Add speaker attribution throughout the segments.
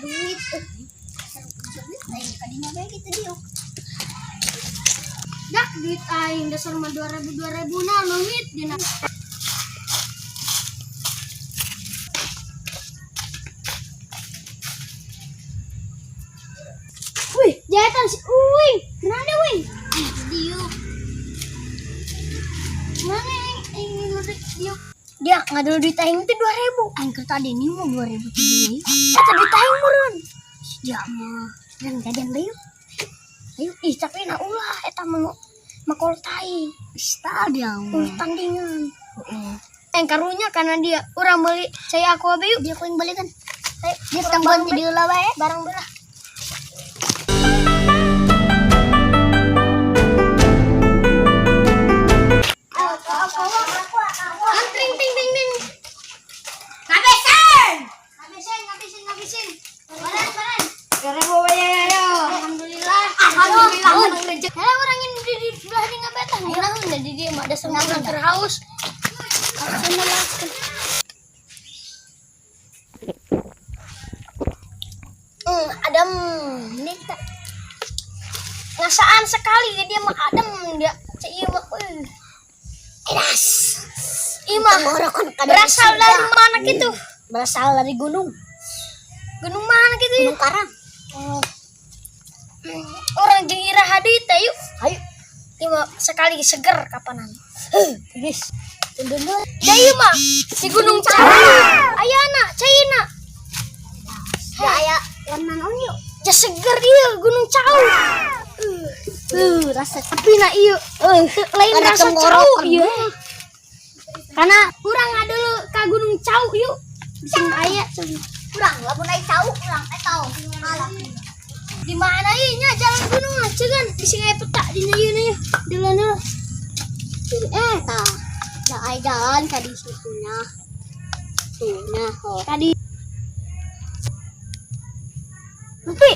Speaker 1: Duit. Duit aing kadinya bae kitu diuk.
Speaker 2: Dak duit aing dasar mah 2000 2000 na leungit dina. Wih, jahitan si Uing. Mana Uing?
Speaker 1: Diuk.
Speaker 2: Mana aing aing duit diuk. Dia ngadul duit aing teh 2000. Aing keur tadi ini mau 2000 teh deui. Eta duit aing meureun. Dia mah dan jajan deui. Ayo, ih tapi na ulah eta mah makol aing.
Speaker 1: Bisa dia.
Speaker 2: Ulah tandingan.
Speaker 1: Heeh.
Speaker 2: Yang karunya karena dia urang beli saya aku abe yuk.
Speaker 1: Dia ku yang balikan.
Speaker 2: Ayo,
Speaker 1: Dia
Speaker 2: urang
Speaker 1: tangguhan
Speaker 2: bareng
Speaker 1: ti dieu lah bae.
Speaker 2: Bareng belah. Antring ting ting ting.
Speaker 1: Ngabesan.
Speaker 2: Ngabisin, ngabisin, ngabisin. Baran, baran.
Speaker 1: 2000 bae ya.
Speaker 2: Alhamdulillah.
Speaker 1: Alhamdulillah.
Speaker 2: Menang rezeki. Hela orang ini di belah di ngabetah. Ngeunaheun da di dieu mah dasar urang keur haus. Hausna langsung. Adem.
Speaker 1: Ini kita
Speaker 2: Ngasaan sekali dia mah adem dia. Cek ieu mah euy.
Speaker 1: edas.
Speaker 2: Ieu mah
Speaker 1: Tenggorokan kada
Speaker 2: berasal
Speaker 1: bersuara.
Speaker 2: dari mana gitu?
Speaker 1: Berasal dari gunung.
Speaker 2: Gunung mana gitu ya?
Speaker 1: Gunung Karang.
Speaker 2: Oh. Orang jeung iraha deui teh yuk.
Speaker 1: Ayo.
Speaker 2: Ieu mah sekali seger kapanan.
Speaker 1: Heuh, geus. Tundun.
Speaker 2: Da ieu mah di Gunung Cau. Ayana, caina.
Speaker 1: Ya aya warna naon yuk?
Speaker 2: Ja seger ieu Gunung Cau.
Speaker 1: Rasa
Speaker 2: Tapi na ieu lain
Speaker 1: Karena
Speaker 2: rasa cau
Speaker 1: tenggorokan.
Speaker 2: ieu. Karena urang ngadulu ka Gunung Cau yuk. Di aya cenah.
Speaker 1: Urang lamun ai cau, urang eta alah.
Speaker 2: Di mana ieu nya jalan gunung ah cegan bisi aya peta dina ieu na ieu. Jalan heula.
Speaker 1: Eh, tah. Da ai jalan ka di situnya. Tuh, nah, oh.
Speaker 2: Tadi Lupi,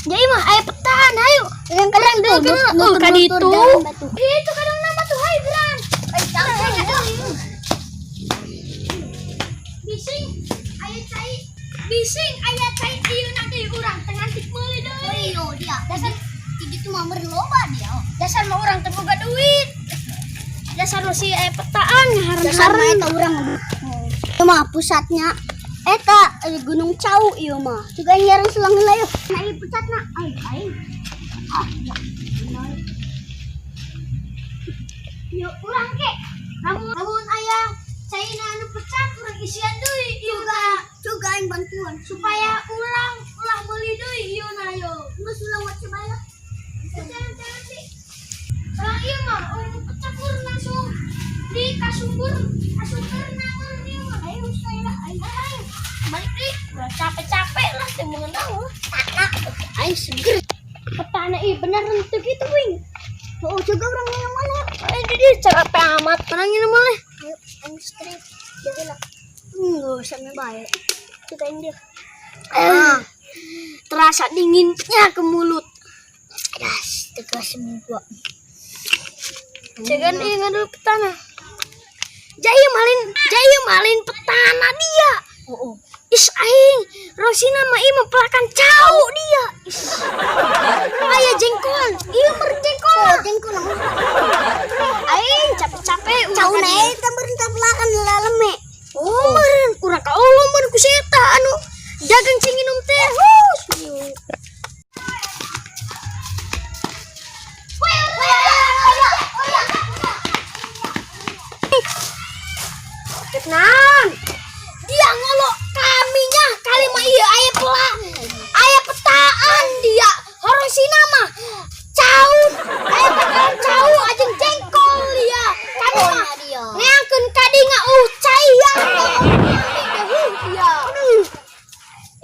Speaker 2: jadi mah aya petaan ayo.
Speaker 1: Yang
Speaker 2: Kadang deui kan oh ka ditu.
Speaker 1: jalan batu.
Speaker 2: Itu kadang nama tuh hai geran.
Speaker 1: Ai cau.
Speaker 2: Bising aya cai. Bising aya cai ieu na deui urang teu ngantik meuli deui.
Speaker 1: Iyo dia.
Speaker 2: Dasar
Speaker 1: Di ditu mah meureun loba dia. Oh.
Speaker 2: Dasar mah urang teu boga duit. Dasar mah si aya petaan
Speaker 1: Dasar mah
Speaker 2: ngaharan-haran.
Speaker 1: eta urang. Ieu mah pusatnya eta Gunung Cau ieu mah. Juga nyaran selang heula yeuh. Nah, ieu pusatna. Ai aing. Ah, ya.
Speaker 2: Yuk urang ke. Lamun lamun aya caina anu pecat urang isian deui ieu
Speaker 1: Juga juga aing bantuan
Speaker 2: supaya urang ulah meuli deui ieu na yo.
Speaker 1: Geus ulang wae bae lah.
Speaker 2: Jalan-jalan sih. Orang ieu mah urang pecah urang langsung di kasumbur kasumber na urang ieu mah.
Speaker 1: Ayo saya lah aing.
Speaker 2: Ayo, balik deui. Udah capek-capek lah teu mengenang lah.
Speaker 1: Nah, aing seger.
Speaker 2: Petana ieu bener henteu kitu wing.
Speaker 1: Oh, juga urang yang mana?
Speaker 2: Ayo di dia capek amat tenangin mah.
Speaker 1: Ayo, aing strip. Jadi lah. Enggak usah bae. Juga aing dia.
Speaker 2: Ah. Terasa dinginnya ke mulut.
Speaker 1: Adas, tegas semua.
Speaker 2: Jangan ieu ngadul petana. Jaya malin petana dia.
Speaker 1: Oh, oh.
Speaker 2: Is aing, Rosina mah ieu mempelakan cau dia. Is. Aya jengkol, ieu mer jengkol.
Speaker 1: Oh, jengkol.
Speaker 2: Aing capek-capek
Speaker 1: Cau
Speaker 2: urang
Speaker 1: na
Speaker 2: ka dieu.
Speaker 1: eta meureun tapelakan laleme.
Speaker 2: Oh, meureun kurang ka Allah meureun ku si eta anu dagang cing minum teh. Hus. Naon? Dia ngolok kaminya kali mah ieu aya pela aya petaan dia. Horosina mah cau aya petaan cau ajeng jengkol dia. Kami
Speaker 1: Oh,
Speaker 2: mah
Speaker 1: dia.
Speaker 2: neangkeun kadinga cai ya. Dia.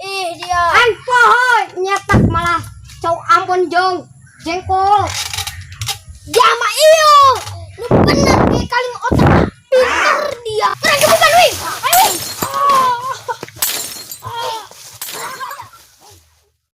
Speaker 2: Ih dia.
Speaker 3: Aing poho nyetak malah
Speaker 2: Telepon jong jengkol.
Speaker 1: Dia mah iyo. Nu bener ge kaling otak pinter dia. Urang gebukan wing. Ayo wing.